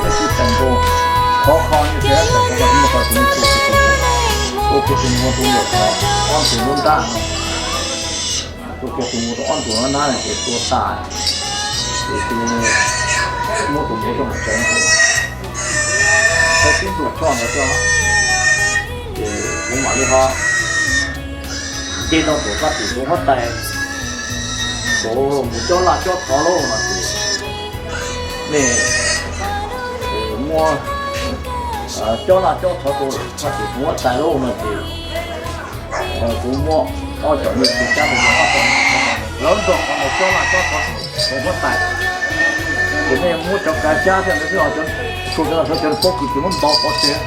Tab sis teem nkaus khov kho, nej thiaj teem nkaus, muaj tau tus me tua kiag tus muam, tua kiag tus muam tus nyuam qhuav ob ntus lub nrab no, tua kiag tus muam tus ob ntus lub nrab no ces tua tas, ces cia li muab tus muam coj mus tsev. Thaum tib ntus choj ntawd xwb, ces kuv mam li ho nce rau tom faj tim tus huab tais, tus mus cob laj cob thov lauj no ces, nej muab cob laj cob thov rau faj tim tus huab tais lauj no ces, kuv muab ob cov me ntsis cab rau ob tog, lawv nrog qhov ntawd cob laj cob thov tus huab tais. Ces nej muab cov kav cab thiab ntawd xwb, cov tshua cov no cov pob kws ces muab nto pov tseg,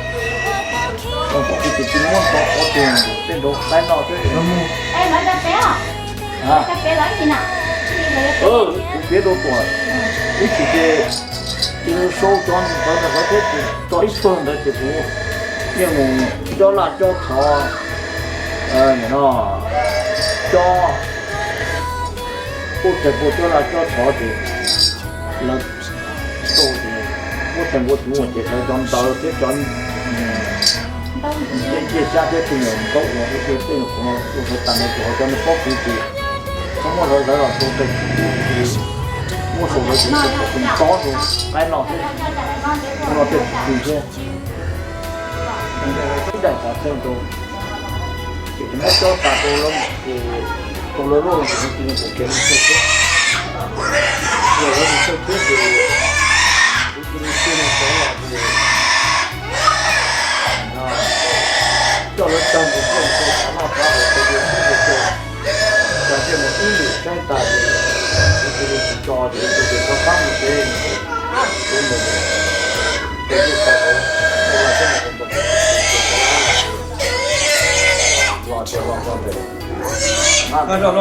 cov pob kws ces cia li muab nto pov tseg, tej nraud qaib noj xwb. Kuv piav rau tuam ib chim ces cia li sau cov ntawd ntawd thiab ces tso ib pawg ntawd ces kuv yeej mus cob laj cob thov, no, cob, kuj tseem kuj cob laj cob thov ces lawv tau ces kuj tseem kuj tus muam ces lawv cov ntawd thiab cov ncej ncej xyab thiab tej nyuag ntaub uas tej nyuag kuv ua hlawv tas no ces ho cov pob kws ces txhob muab hlawv hlawv los rau tej muab sau hlawv ces tus tob rau qaib noj xwb, no tej kws thiab. Ib daim xav txheej rau, ces kuv muab cob tas rau lawv, ces rau lawv lauj ces kuv cia li mus kev mus txog thiab, yog lawv mus txog thiab ces kuv cia li tig los rov los ces coj lawv tag mus txog mus txog noj qab hauv tau tias txog mus txog, tag thiaj mus ib lwm saib tas ces kuv cia li tsis tso ces kuv cia li rov qab mus tsev, kuv mus ces kuv tau lawv thiab mus los ces los rau ntawd. Thaum noj thaum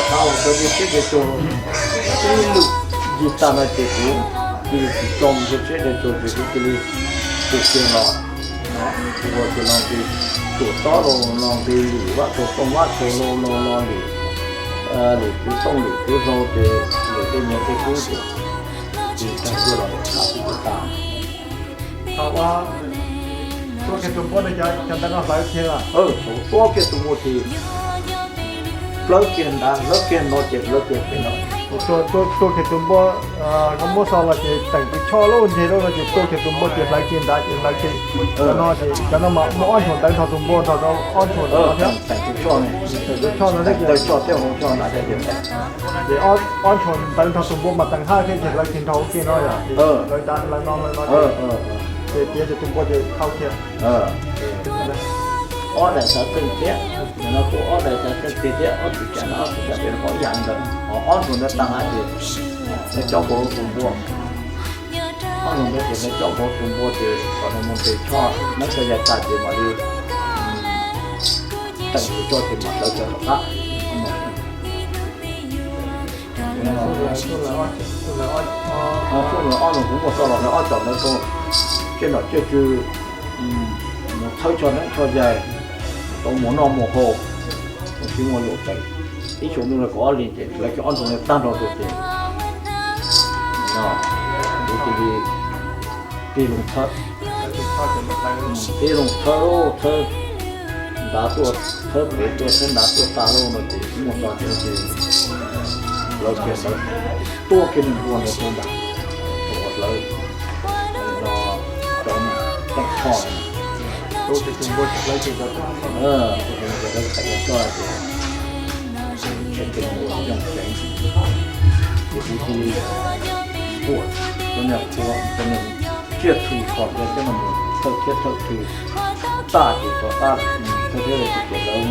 haus sawv ntxov tib ce tug ib lwm yig tag no ces kuv cia li tsis tso mus rau tsheb dej tsuag ces kuv cia li pus kiag los, kuv ua kiag los nqi tsuam tob los, los nqi lwm vaj tsaug tooj vaj tsaug hlau los, los lwm, lwm txiv tooj lwm txiv hlau ces lwm tej niag tej kub ces cia li tag kiag los tham pib tas. Thaum ua, tua kiag tus npua no cov ntawd no hlawv kiag los? Thaum tua kiag tus npua ces hlawv kiag nrad hlawv kiag no ces hlawv kiag pem no. Tua, tua kiag tus npua, no muab xo los ces teem tus choj lub ntseg lub no ces tua kiag tus npua ces hlawv kiag nrad ces hlawv kiag. Cov no ces cov no mas muaj ob nchuav ntawv nrog tus npua nrog rau ob nchuav ntawd thiab. Teem tus choj no, teem tus choj no thiab ces ob nchuav ntawv nrog tus npua mas teem haj thiab ces hlawv kiag nrog ua ke no yom. Hlawv nrad hlawv no hlawv no ces tiav ces tus npua ces thau kiag. Ob daim xav txheej thiab, no kuj ob daim xav txheej tiag thiab, ob tug tsam no ob tug tsam pem no ob yam ntawd, ho ob nchuav ntawd tag haj ces nws cob npua tus npua. Ob nchuav ntawd ces nws cob npua tus npua ces kom nws mus ntes choj neeb tso yas tas ces mam li teem tus choj ces mam hlawv cov tom qab. Xub nws ob nus kuv muaj txoj los hlawv ob cov ntawd rau tsiaj nom tsiaj tswv mus thawb choj neeb choj yaig, tau mus noj mus haus, mus sib muag yaum teem. Ib xyoo ntuj no kaum ob hlis ces hlawv kiag ob nchuav ntawd tag nrho rau ces kuv cia li tig loo thawb, tig loo thawb, thawb nrad tuaj, thawb pem tuaj, thawb nrad tuaj tas lawm no ces muaj txoj kev ces hlawv kiag ntawd, tuaj kiag nws npua ntawd rau ntawd, thaum uas hlawv no cov teem choj, tus npua hlawv kiag cov teem choj, hlawv kiag cov choj ces tseem npua coj tsev. Ces kuv cia li ua cov niag qhua, cov niag tsiaj txhu kho cov coj no mus thawj thiab thawj thw tag ces rov qab thawj thiab lawv ces lawv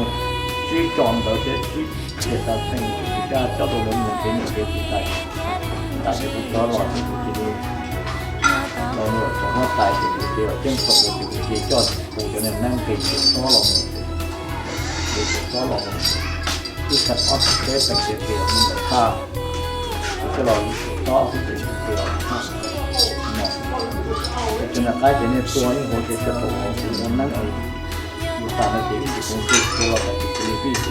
sib tso ntawd thiab sib kiag xav txheej ces kuv cab cob rau lawv mus kev niam kev txiv tas. Tag ces kuv rov los ces kuv cia li los mus txog huab tais ces kuv cia li ceeb thaum ces kuv cia li coj kuv cov niag neeb nqis tsuam tob los mus, nqis tsuam tob los mus. Ib tag ob tug teb tag kiag tias mus ntawm thaj, kuv coj los tob xwb ces tias no, tus nram qab ces nej tua ib hauv ces sawv rau hauv kuv ua neeb es yus tas no ces ib tus tus tua los tas ces kuv li pij xwb.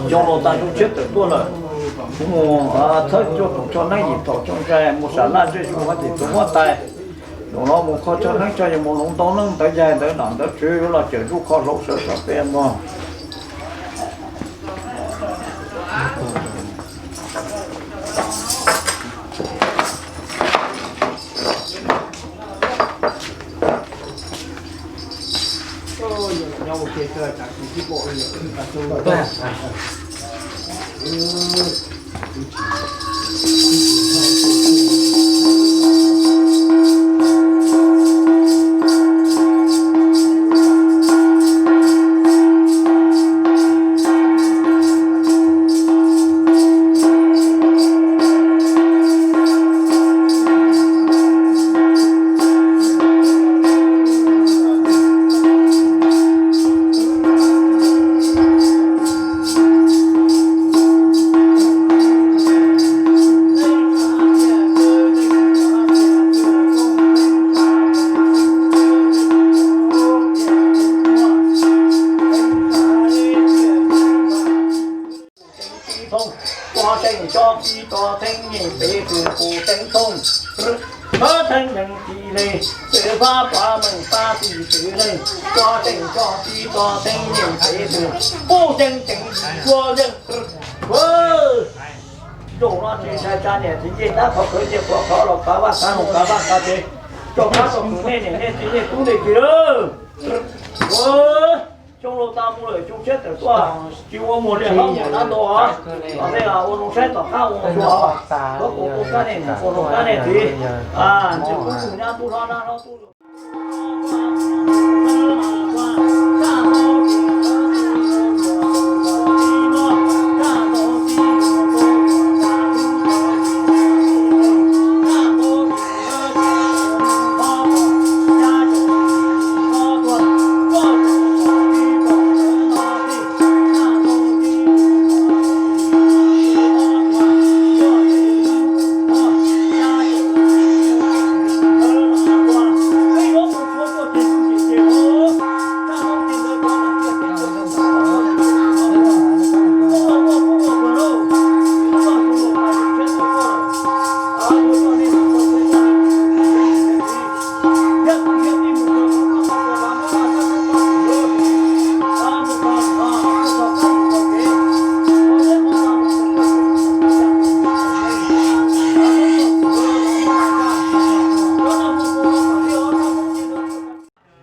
Xyoo laus tas xyoo tshiab tawm tuaj lawm, kuv mus thawb cuaj kaum tsho neeb yim thaum tsoo ntsa mus sam laj ntsej su hab tim tus huab tais. Zaum no mus kho tsho neeb tso yog mus hloov ntau leej ntawd yaig ntawd nom ntawd tswv yuav los cawm ntuj kho hlauv sawv tso peb mog. Teev tib thooj, tuaj teev cov tib tog theej nyeem peb tug puj teev thooj. Thawb theej neeg tib leeg, txwv fab pab meej fab tib txwv leej, tuaj teev cov tib tog theej nyeem peb tug puj teev teev tib tuaj leej. Zaum no tsis ntshai tsa niam txiv ncej dab qhov khawv ncej qhuav qhov los kav vaj kav noog kav vaj kav tsev, rau qab rau tus nej niam nej txiv nej tub nej kiv lawm. Xyoo laus tas mus lawm xyoo tshiab tawm tuaj, tsis ua muag li hlob muag dab ntau os. Los nej ua zoo saib tom qab ua mus dua os. Koj ua kab nej niam ua zoo kab nej txiv, ntsis kub tug nyab tub hlob nab hlob tub.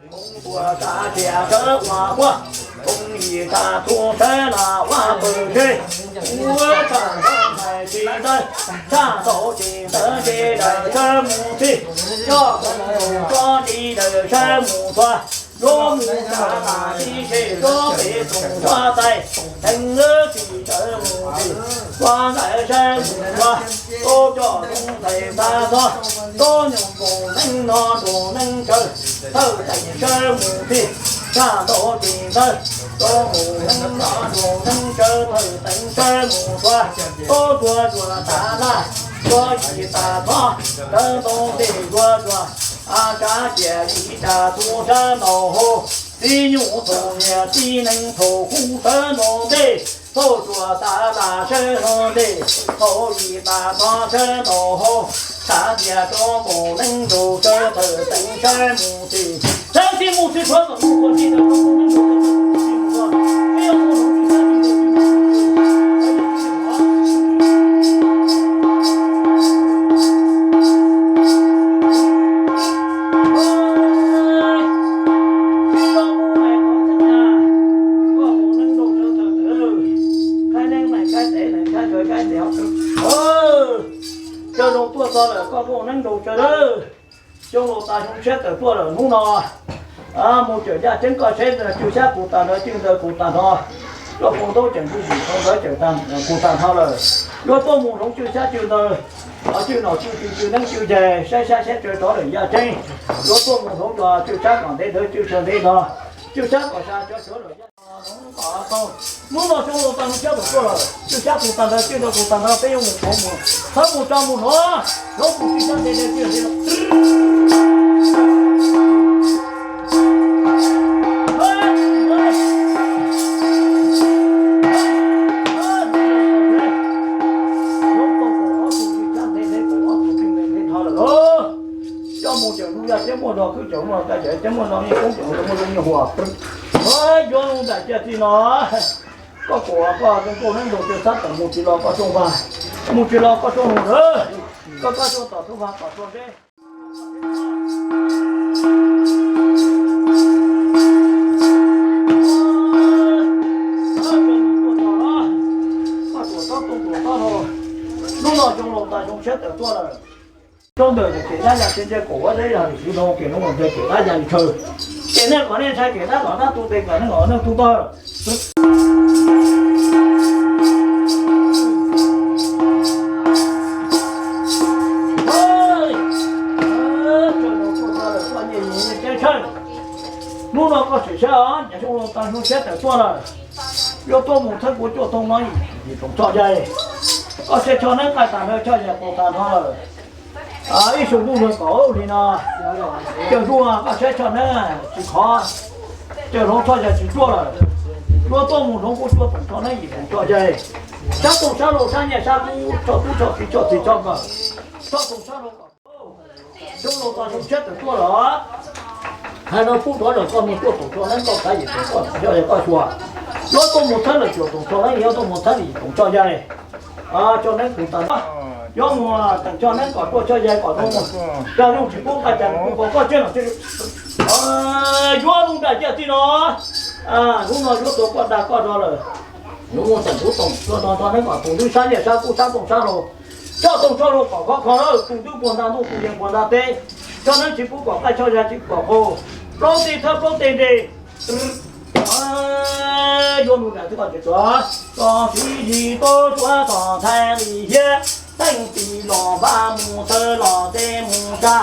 Koom tuaj tsa tsiaj sawv ua muag, koom yim tsa txhuv sawv lam ua pawg seb, ua tsa ntawv hais tsis ntawv, tsa tau tsis ntawv ces daws sawv mus txij, coj koom tus tso tsis daws sawv mus txhua, yuav mus tsa tas tib seb tsob pem tus huab tais, teev lawv tsis sawv mus txij, ua ntawv sawv mus txhua, tau coj koom ntxhais tsa txog, tsob nyuj tus neeb no tus neeb tsawv, thawj teev sawv mus txij, tsa tau tsis ntawv, tsob mus neeb no tus neeb tsawv thawj teev sawv mus txhua, tau txhua tsuas tas laj, txhua yim tas txhob, sawv ntoo ntej yuav tsuas, a tsa tsiaj yim tsa txhuv sawv ntau hau, tib nyuj thaum niam tib neeg thaum kuv sawv ntoo ntej, txhua tsuas tas laj sawv ntoo ntej, thaum yim tas txhob sawv ntau hau, tsa tsiaj tsob mus neeb nraug tsawv thawj teev sawv mus txij, sawv txij mus txij txhua txhua tus ua tij ntawd tsob mus neeb nraug tsawv thawj teev sawv mus txhua, peb yuav mus hauv tsis sawv tsis ntawd tsob mus txhua. Cov zoo tuaj txog lawm koj kuj neeb nkaus tsawv lawm. Xyoo laus tas xyoo tshiab tawm tuaj lawm hnub no. Mus cawm yaj ceeb koj saib cwj xyab kuv tag ntawd cwj ntawd kuv tag nrho. Tuaj poo ntaub cawm ntsuj sim tau ntawd cawm kuv tag nrho lawm. Yuav tuaj mus hloov cwj xyab cwj ntawd, cwj nom cwj tswv cwj neeb cwj yaig saib xyab saib tsawv rov lawm yaj ceeb. Yuav tuaj mus hloov cov cwj xyab kom ntev ntawd cwj tsawv ntev nrho, cwj xyab kom sa cov tsawv lawm yaj. Hnub no xyoo laus tas xyoo tshiab tawm tuaj lawm, cwj xyab kuv tag ntawd cwj ntawd kuv tag nrho peb yuav mus hloov mus, txhawb mus tso mus hloov, hloov kuv cwj xyab ntev ntev cwj ntev. Coj mus cawm zoo yaj ceeb muaj zog, khwb cawm muaj zog, cawm ceeb muaj zog, nyiaj koob cawm muaj zoo nyiaj huam. Yuav zoo nraim cia txij no. Koj kuam koj zoo nkauj neeb nkaus cwj xyab tawm mus tsis los koj rooj vag, mus tsis los koj rooj hauv lawm. Koj koj rooj tom rooj vag tom rooj zeb. Hnub no xyoo laus tas xyoo tshiab tawm tuaj lawm. Rau ntawm kem dab ya tsis ntse kaum ua zeb yog li tsis zoo, kem no ua ntse kem dab ya li chaw. Kem neeg kom nej ntshai, kem dab kom dab tu, kem neeg kom neeg tu tag. Hnub no koj sim saib os, niam xyoo laus tas xyoo tshiab tawm tuaj lawm. Yuav tuaj mus txhawb kuv cuaj too no yim toom txoj yaig. Koj saib choj neeb qaij tag nrho, choj yaig qaug tag nrho lawm. Ib xyoo ntuj ntuag kaum hli no, cawm zuag koj saib choj neeb tsis khov, cawm hloov choj yaig tsis tsuaj lawm. Yuav tuaj mus hloov kuv cuaj toom txoj neeb yim toom txoj yaig. Sab toom sab laug, sab nyiaj sab kub, txoj tub txoj kiv, txoj txhij txoj nkawm, txoj toom sab laug kom xyoo laus tas xyoo tshiab tawm tuaj lawm. Hais no pub rov lawm koj mus cuaj toom txoj neeb, koj kav yim toom txoj yaig koj xyuas. Yuav tuaj mus txhawb lawm cuaj toom txoj neeb, yuav tuaj mus txhawb yim toom txoj yaig. Txoj neeb kuv tas no, yuav mus teem txoj neeb kom tuaj txoj yaig kom zoo, dag zoo tsis pub nqaij cas kuv kom koj tsiaj no. Yuav zoo nraim cia txij no. Hnub no yuav tuaj koj dag koj zog lawm. Yuav mus teem kuv toom txoj neeb kom tus ntwb sab nyiaj sab kub, sab toom sab laug, txoj toom txoj laug kom khov kho lawm, tus ntwb puag nta ntuj, tus yees puag nta teb. Txoj neeb tsis pub kom qaij, txoj yaig tsis pub kom qaug, plaub teg thawb plaub teg nres. Yuav mus nram twb kom tseem tuav, txoj siv zis tub suav txoj ntxhais li hiab, teej tis los npab mus tawv los teb mus tsa,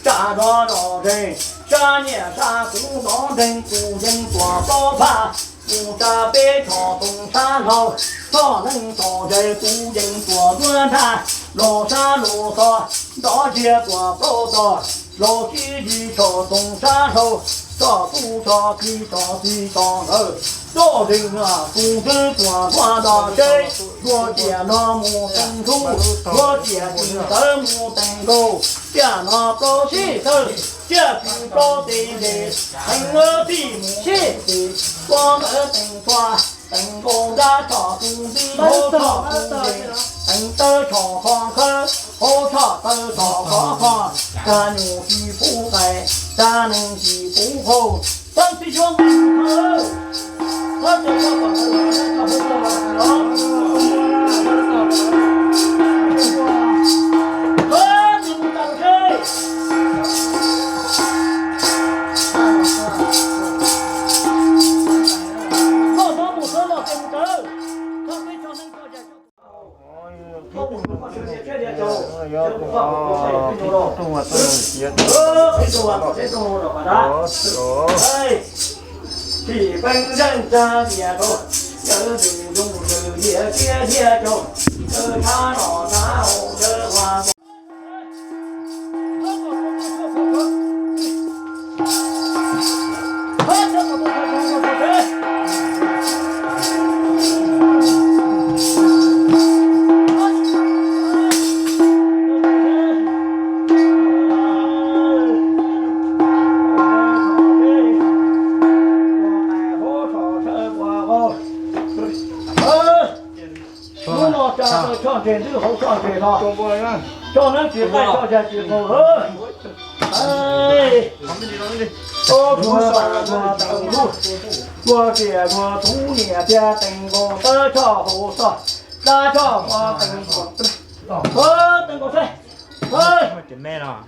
tsa zov zos zeeg, sab nyiaj sab kub zov nreeg, tus yees tuam plaub phaj, mus tsa peb txhos toom sab laug, txoj neeb txoj yaig tus yees tuam duab nrag, los sab los txog nrov ziag tuam plaub txog, los siv zis txhos toom sab laug, txoj tub txoj kiv txoj txhij txoj nkawm, zoj zeeg tus ntwb tuam ntuag nto seb, dua tiam no mus teem ntxhub, dua tiam tsis tawv mus teem nkaus, tiam no plaub sib tawg, tiam tsis plaub teg nres, teem lawv tij mus sib tim, tua ntawd teem txhua, teem nkaus nrab txhom tus ntwb hauv txhom tus nres, teem tawb txhom qhov khawb, hauv txhom tawb txhom qhov qhov, tsa nyuj tsis pub qais, tsa neeg tsis pub qaug, txhawb tib suab nqaij mus thawb. Thawb cov koj kom tawv los, thawb cov koj kom tawv los. Thawb cov koj kom tawv los. Koj thawb mus thawb los ces mus tawv. Thawb peb txhos neeb txhos yaig. Tim peeb zeej tsa diav rau, yawg tus zoo tus diav kiab diav rau, tawg tshab los tshab hauv tawg ua. Hnub no tsa tau choj ntses ntwb hauv txoj ntses no, choj neeb tsis qaij choj yaig tsis qaug lawm. Tua tiam tua tub niam tiag teem nkaus tawb tshoj hauv txoj, Dab tso, teev, teev nkaus saib.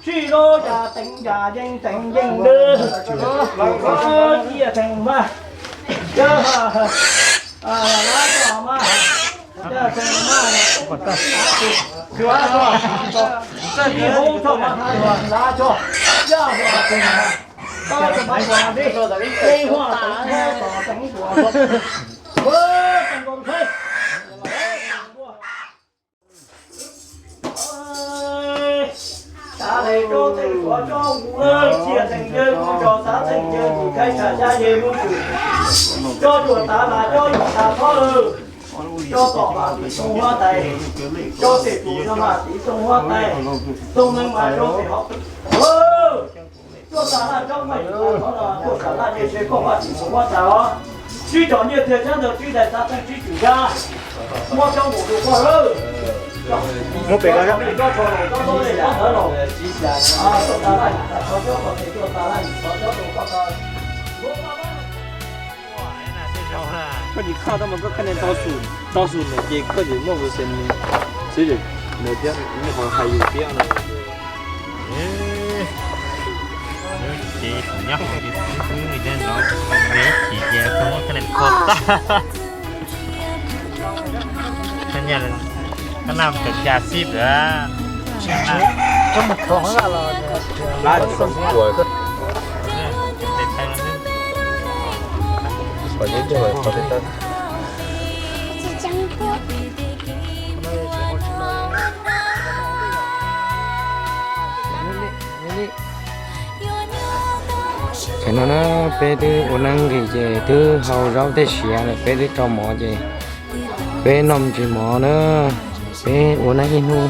Sij lub cas teev cas yeej teev yeej lwj, ciaj teev mas, dab tso mas, teev mas, ib hub txog mas dab tso, yaj teev mas, tau mas dab tso, teev huaj teev huaj teev huaj, teev nkaus saib. Tav le rau teem suav tsob mus lawm, cia teem yawg mus tso tav teem yawg mus khaib tsham xyab yawg mus tshwm. Tsob ruam tav mas tsob yus tav thob lawm, tsob tom mas tiv xoo huab tais, tsob tes tus no mas tiv xoo huab tais, xoo neeg mas tsob tes hov. Tuaj tas laj tsob mas yus tav thob no, tuaj tas laj ntshe koj vaj tswv mus huab tais os. Sib tsom nyiaj tiag sab ntawd sib dais tav teej sib tswm sab, muab tsob mus rau koj lawm. Muab pem koj, tsob tso los tsob tau le tsob ntawd los. Tuaj tas laj yus tav thob tsob ko tes, tuaj tas laj yus tav thob tsob ko tes. Koj tsis khaj tab mas koj khaj neeg tau su, tau su ntawm ces koj tsis muaj mus xes xwb, mus thiab mus qhov hais yus thiab no. Ces nyob hauv ces xwb xwb li no, me chim ces tau muab khaj neeg kho tag. Koj nyaj, koj naj kav cas xib lawm. Koj mus thov los. Tam no na, peb twb ua neeb nqis ces twb hau zaub tej siav lawm, peb twb rau mov ces peb noj me ntsis mov na. Peb ua neeb ib hnub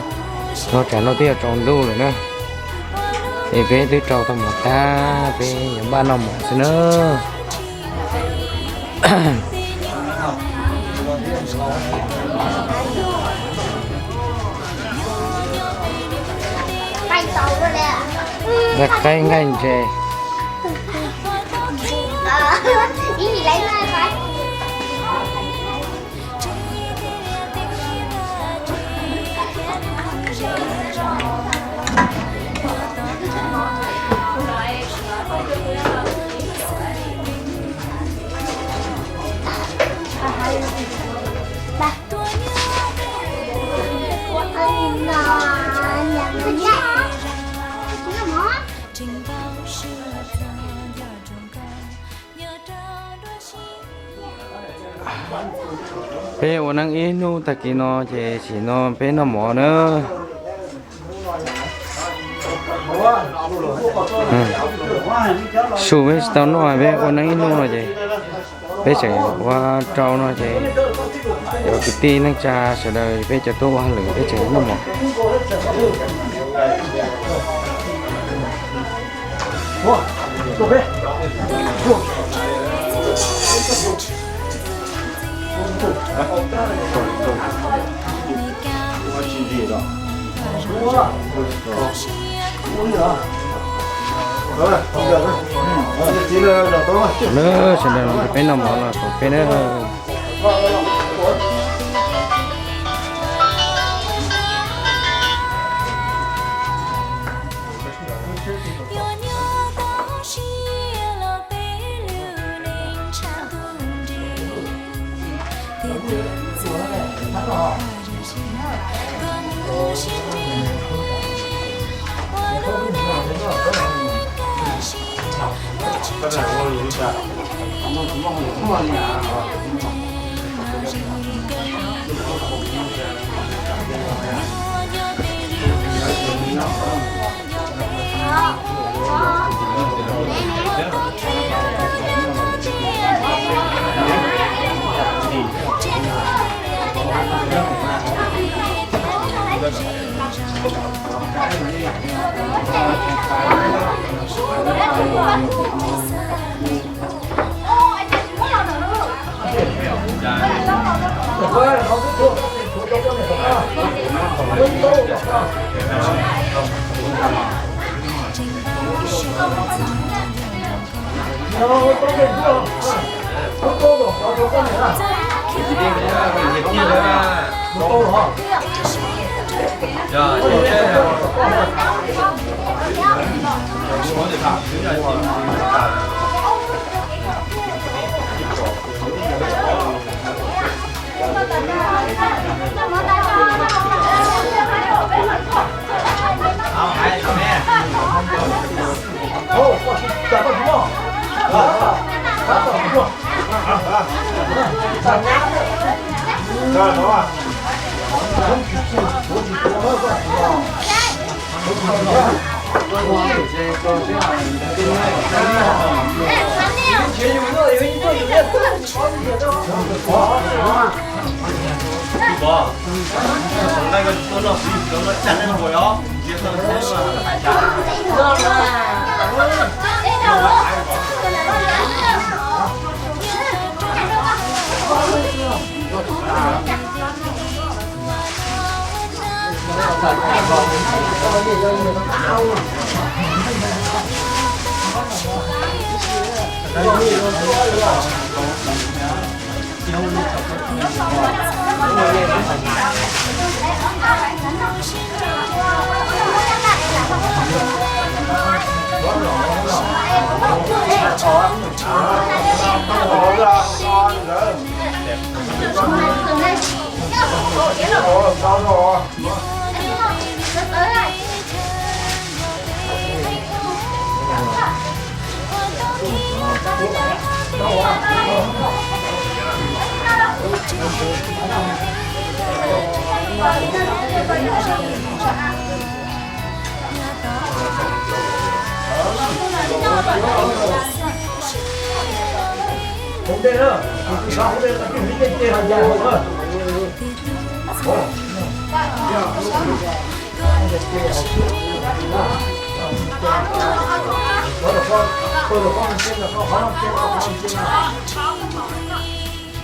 no tsam no twb yuav tsaus ntuj lawm na. Es peb twb rau tau mov tag, peb yuav npaj noj mov xwb na. Nqaij qaib nqaij ntses. Peb ua neeb ib hnub tag kis no ces sim no peb noj mov na. Su peb tsis tau noj, peb ua neeb ib hnub no ces peb tseem ua rau no ces cov kwv tij neej tsa sawv daws peb cov tuaj ua hauj lwm peb tseem noj mov. Sawv daws los peb noj mov los peb na.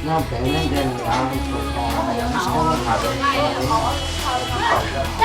No pem ne, nce mus av, tus ko, tus ko, tus ko.